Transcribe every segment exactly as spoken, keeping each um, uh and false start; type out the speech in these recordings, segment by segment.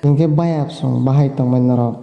Hinkhe bayapsong bahai tongmani norok.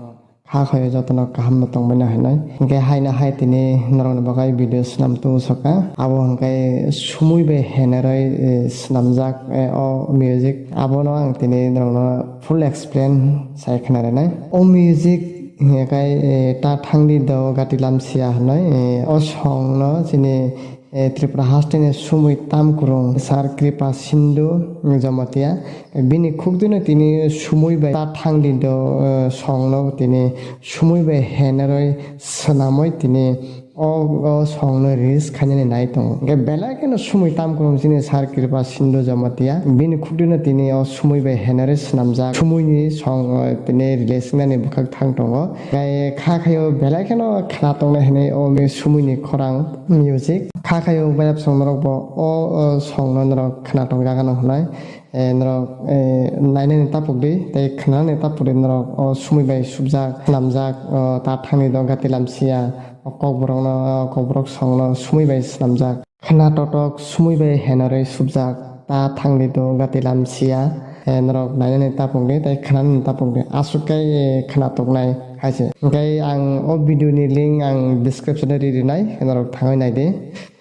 Kha khaio jotono kaham no tongmani hinwi. Hinkhe haino hai tini norokni bagwi video swnam tubusokha. Abo hinkhe sumui bai heneroi, eh, swnamjak, eh, o music. Abono ang tini norokno full explain sai khwnarinai. O music hinkhe, eh, ta thangdi do gati lamsiya hinwi, eh, o song no chini eh, Tripura hasteni sumui tamkurung Sir Kripa Sindhu Jamatia, bini khukdino tini sumui bai ta thangdi do, eh, songno tini sumui bai heneroi swnamoi tini o, o songno release khainani nai tongo. Hinkhe belai kheno sumui tamkurung chini Sir Kripa Sindhu Jamatia, bini khukdino tini o sumui bai heneroi swnamjak sumuini song, eh, tini release wngnani bwkhak thang tongo. Hinkhe kha khaio belai kheno khna tongnai hinwi o sumuini khorang music. Kha khaio bayapsong norokbo o, o songno norok khna tongjakgano hinwi, eh, norok, eh, nainani tapukdi tei khnanani tapukdi norok o sumui bai subjak, swnamjak, o ta thangni do gati lamsiya, o kokborokno, o kokborok songno sumui bai swnamjak. Khna totok sumui bai heneroi subjak, ta thangdi do gati lamsiya, eh, norok nainani tapukdi tei khnanani tapukdi. Aswk khe, eh, khna toknai hai se. Hinkhe ang o video ni link ang description o ri rinai, norok thangwi naidi.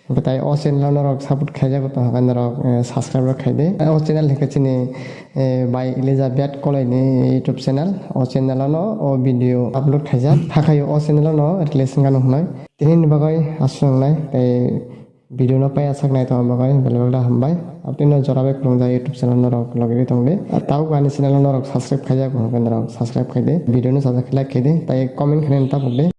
Hinkhe tai o channel o norok support khaijago tongkha norok, eh, subscribe rok khaidi. O channel hinkhe chini, eh, bai Elizabeth Koloi ni YouTube channel. O channel o no o video upload khaijak. Hakhe o channel o no release wngkha hinwi. Tini ni bagwi aswk wngnai tei video no paiya sak nai tongma bagwi belai belai hambai. Aboni no jora bai khulumjak YouTube channel norok logi ri tongdi. Tabuk ani channel norok subscribe khaijak bo hwnkhe norok subscribe khaidi. Video no sajak khe like khaidi. Tai comment khainani tapukdi.